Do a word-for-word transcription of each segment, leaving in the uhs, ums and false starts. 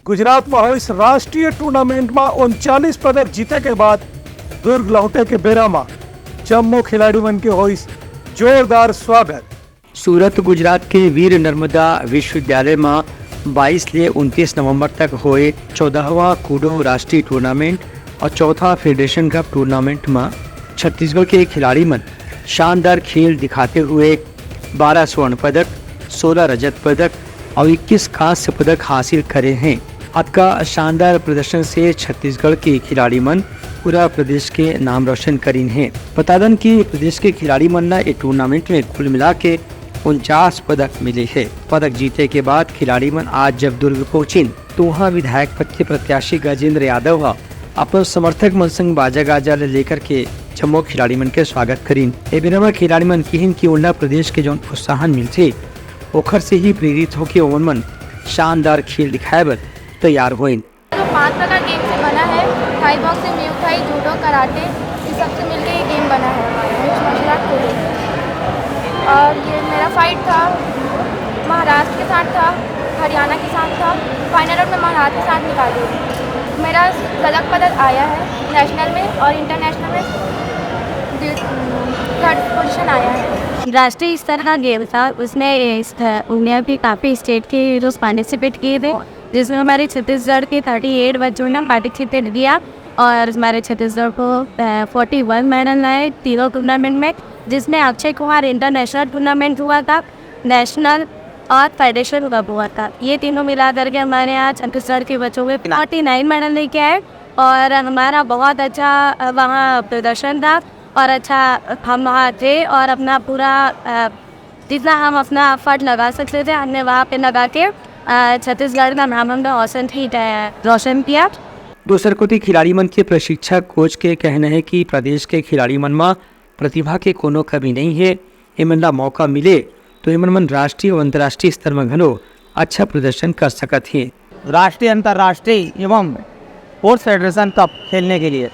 गुजरात म होइस राष्ट्रीय टूर्नामेंट म उनचालीस पदक जीते के बाद दुर्ग लौटे के बेरा म जम्मो खिलाड़ी मन के होइस जोरदार स्वागत। सूरत, गुजरात के वीर नर्मदा विश्वविद्यालय म बाईस ले उनतीस नवंबर तक होए चौदहवाँ कूडो राष्ट्रीय टूर्नामेंट और चौथा फेडरेशन कप टूर्नामेंट म छत्तीसगढ़ के खिलाड़ी मन शानदार खेल दिखाते हुए बारह स्वर्ण पदक, सोलह रजत पदक और इक्कीस कांस्य पदक हासिल करे हैं। अतका शानदार प्रदर्शन से छत्तीसगढ़ के खिलाड़ी मन पूरा प्रदेश के नाम रोशन करिन हे। बता दन कि प्रदेश के खिलाड़ी मन ला ए टूर्नामेंट में कुल मिला के उनचास पदक मिले हे। पदक जीते के बाद खिलाड़ी मन आज जब दुर्ग पहुंचिन, तो वहां विधायक पद के प्रत्याशी गजेंद्र यादव ह अपन समर्थक मन संग बाजा गाजा ले लेकर के जम्मो खिलाड़ी मन के स्वागत करिन। ए बेरा म खिलाड़ी मन किहिन कि ओला प्रदेश के जौन प्रोत्साहन मिलथे, ओखर से ही प्रेरित होके ओमन मन शानदार खेल दिखाए बर तैयार होइन। तो पांच प्रकार गेम से बना है, Thai boxing, muay Thai, judo, karate, ये सबसे मिलके ये गेम बना है हमारा मिक्स मार्शल आर्ट को लेकर। और ये मेरा फाइट था, महाराष्ट्र के साथ था, हरियाणा के साथ था। फाइनल राउंड में महाराष्ट्र के साथ निकाली। मेरा रजत पदक आया है नेशनल में और इंटरनेशनल में थर्ड पोजीशन आया है। राष्ट्रीय स्तर का गेम था, उसमें इस, उनमें भी काफ़ी स्टेट के हीरोज पार्टिसिपेट किए थे, जिसमें हमारे छत्तीसगढ़ के थर्टी एट बच्चों ने पार्टिसिपेट किया और हमारे छत्तीसगढ़ को फोर्टी वन मेडल आए तीनों टूर्नामेंट में, जिसमें अक्षय कुमार इंटरनेशनल टूर्नामेंट हुआ था, नेशनल और फेडरेशन कप हुआ था। ये तीनों मिला करके हमारे यहाँ छत्तीसगढ़ के बच्चों में फोर्टी नाइन मेडल लेके आए और हमारा बहुत अच्छा, अ, वहाँ प्रदर्शन था और अच्छा हम वहाँ थे और अपना पूरा, अ, जितना हम अपना एफर्ट लगा सकते थे, हमने वहाँ पे लगा के, अ, छत्तीसगढ़ का नाम हमने रोशन की, अ, रोशन किया। दूसर कोति खिलाड़ी मन के प्रशिक्षक कोच के कहना है कि प्रदेश के खिलाड़ी मन म प्रतिभा के कोनो कमी नहीं है। एमन ला मौका मिले तो एमन मन राष्ट्रीय और अंतर्राष्ट्रीय स्तर म घलो अच्छा प्रदर्शन कर सकत हे। राष्ट्रीय, अंतर्राष्ट्रीय एवं स्पोर्ट्स फेडरेशन कप खेलने के लिए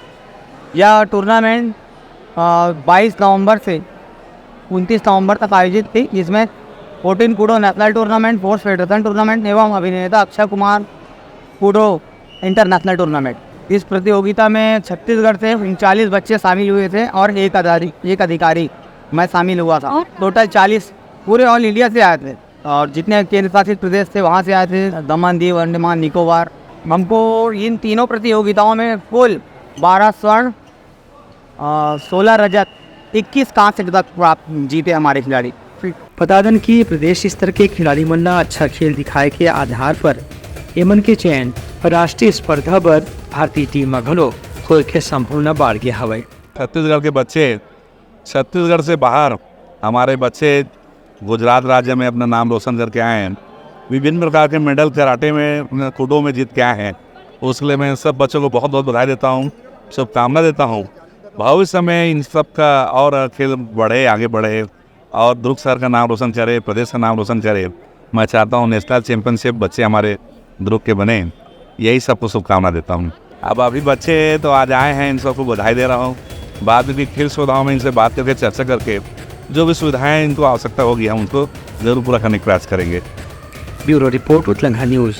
यह टूर्नामेंट, अ, बाईस नवंबर से उनतीस नवंबर तक आयोजित थी, जिसमें fourteen Koodo national tournament, sports federation tournament एवं अभिनेता Akshay Kumar Koodo international tournament. इस प्रतियोगिता में छत्तीसगढ़ से उनचालीस बच्चे शामिल हुए थे और एक अधिकारी, एक अधिकारी मैं शामिल हुआ था। टोटल चालीस, पूरे ऑल इंडिया से आए थे और जितने केंद्र शासित प्रदेश थे, वहाँ से आए थे, दमन, दीव, अंडमान, निकोबार। हमको इन तीनों प्रतियोगिताओं में कुल बारह स्वर्ण, अ, सोलह रजत, इक्कीस कांस्य पदक प्राप्त, जीते हमारे खिलाड़ी। बता दन कि प्रदेश स्तर के खिलाड़ी मन ला अच्छा खेल दिखाए के आधार पर एमन के चयन राष्ट्रीय स्पर्धा बर भारतीय टीम म घलो होए के संभावना बाढ़ गे हवय। छत्तीसगढ़ के बच्चे, छत्तीसगढ़ से बाहर हमारे बच्चे गुजरात राज्य में अपना नाम रोशन करके आए हैं, विभिन्न प्रकार के मेडल कराटे में, कूडो में जीत के आए हैं। उसके लिए मैं सब बच्चों को बहुत बहुत बधाई देता हूँ, शुभकामना देता हूँ। भविष्य में इन सब का और खेल बढ़े, आगे बढ़े और दुर्ग शहर का नाम रोशन करे, प्रदेश का नाम रोशन करे। मैं चाहता हूँ नेशनल चैंपियनशिप बच्चे हमारे दुर्ग के बने, यही सबको शुभकामना देता हूँ। अब अभी बच्चे हैं तो आज आए हैं, इन सबको बधाई दे रहा हूँ। बाद में भी खेल सुविधाओं में इनसे बात करके, चर्चा करके, जो भी सुविधाएं इनको आवश्यकता होगी, हम उनको जरूर पूरा करने का प्रयास करेंगे। Bureau report, Utlangha news.